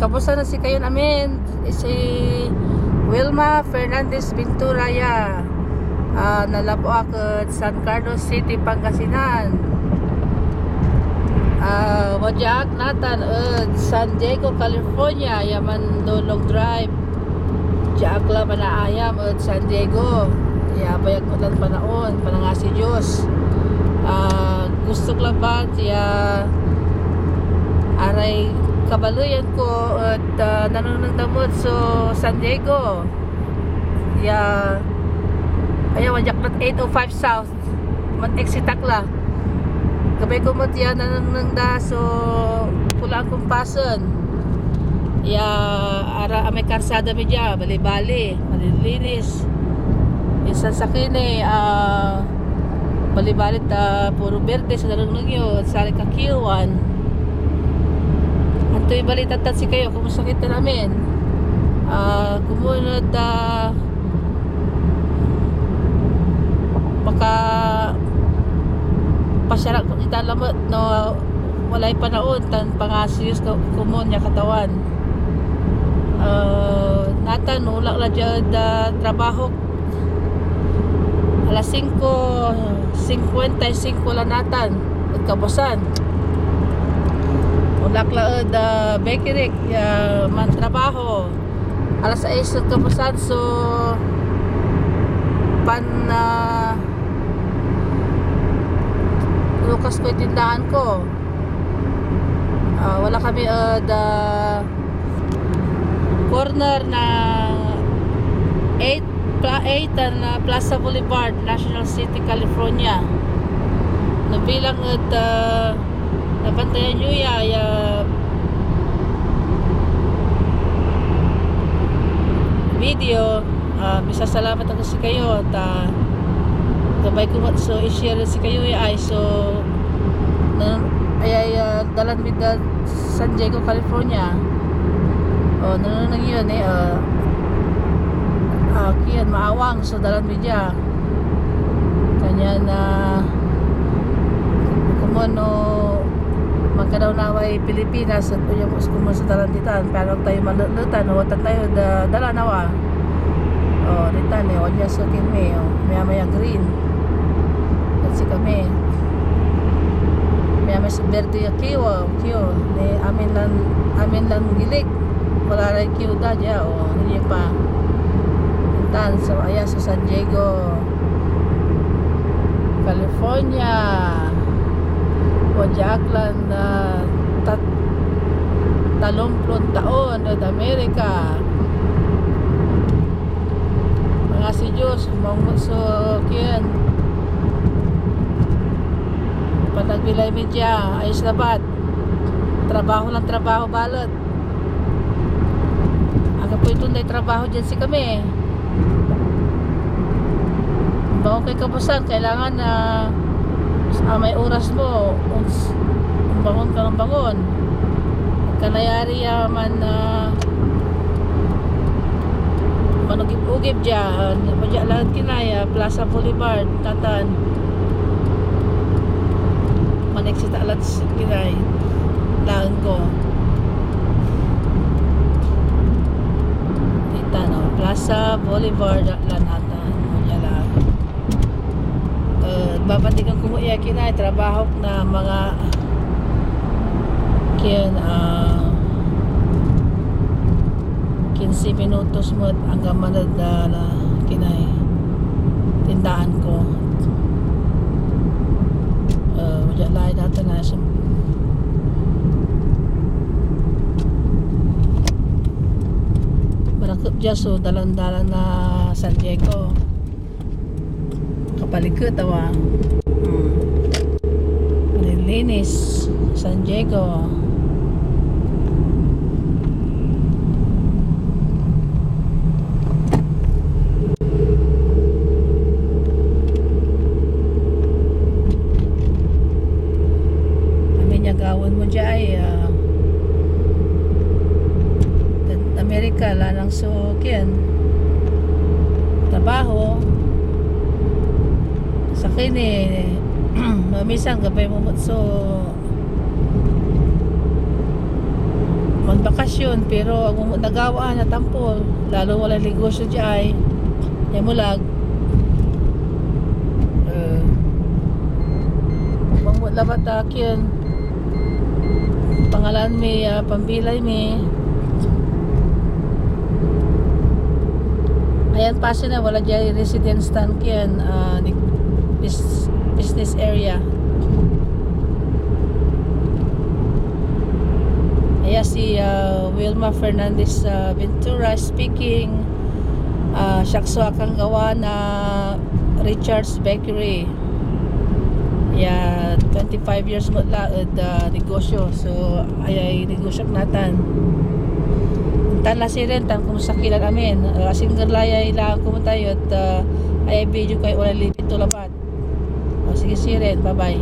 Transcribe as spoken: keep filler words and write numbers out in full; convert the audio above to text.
Kabuasan ed sikayon amin, si Wilma Fernandez Ventura ya. Ah, nalapu ak ed San Carlos City, Pangasinan. Ah, wadya ak natan ed San Diego, California, ya manlo-long drive. Dia ak la manaayam ed San Diego. Ya abayag met lan panaon, panangasi Dios. Ah, gustok labat ya aray kabaleyan ko et, ah, nanengneng da met so San Diego. Ya, aya, wadya ak met eight oh five South. Mag-exit ak la. Gabay ko met ya nanengneng da so kulaan kon pasen. Ya ara amay karsada mi dia, balibali, malilinis. Insan sakey ni, ah, balibali ta puro berde so nanengneng yo, et saray kakiewan. Antoy balita tan sikayo? Kumusta kayo tan amin? Ah, kumun et, ah, maka pasyarak ita lamet no walay panaon tan pangasi Dios ko-, komun ya Katawan. Ah, natan, no ulak la diad, ah, trabaho, alas singko singkuenta y singko la natan ed kabuasan. Ulak la ed, ah, bakery, ah, mantrabaho. Alas sais ed kabuasan so pan, ah, lukas koy tindaan ko. Ah, wala kami ed, ah, corner na eight, Pla-, eight and, ah, Plaza Boulevard, National City, California. Nabilang et, ah, nabantayan yo ya, ya video, ah, misasalamat ak ed sikayo, ta gabay ko met so i-share ed sikayo ya ay so na, ay, ay, ah, dalan mi dad San Diego, California. O, nanengneng yo ni, ah, ah, kiyan, maawang so dalan mi dia. Kanyan, ah, komun no mankanawnaway Pilipinas, et oyamos komun so dalan ditan, pian ag tayo manletletan, watan tayo da-, dalan awa. O, ditan, eh, wadya so kimi, o, maya-maya green. Et sikami, maya-maya so berde ya kiew, o, kiew, ni amin lan, amin lan gilig. Wala ray kiew da dia, o, hindi pa. Tan, so, aya so San Diego, California. Wadya ak lan, ah, tat-, talomplon taon ed Amerika. Mangasi Dios, maong met so kien. Panagbilay mi dia, ayos labat. Trabaho lan trabaho balet. Anggapoy tonday trabaho diad sikami. Bangon kay kabuasan, kailangan, ah, amay oras mo, uns-, bangon ka ng bangon. Ag ka nayari ya man, ah, manugip-ugip dia, ah, dia laen kinay, ah, Plaza Boulevard, tatan. Manexit alat kinay laen ko. Ditan, no? Plaza Boulevard, Lanatan. Dia la. Eh, babatikan ko mo iya kinay trabaho na mga kien, ah, quince minutos met anggaman ed, ah, kinay tindaan ko. Eh, wadya lay datan na sum-, marakep dia so dalan-dalan na San Diego. Kapaliket, awa. Hmm. Malilinis, San Diego. Amin ya gawaen mo dia ay, ah, Amerika, lanang so kien, trabaho. Sakey ni, mamisan gabay mo met so manbakasyon. Yun, pero agmo met nagawaan a tampol, lalo walay negosyo diay, diay melag. Eh, agmo met labat a kien, pangalaan mi, ah, pambilay mi. Ayan, pasen na, wala diay residence tan kien, ah, ni-, bus-, business area. Aya si, ah, Wilma Fernandez, ah, Ventura speaking. Ah, siak so akanggawa na Richard's Bakery. Ya, twenty-five years met la ed, ah, negosyo. So, ayay negosyo natan. Tan la sirin, tan kumusta ki lan amin. Ah, asingger la yay laen ko met tayo, et, ah, ayay video ko ay walay limit to labat. O, sige sirin, bye-bye.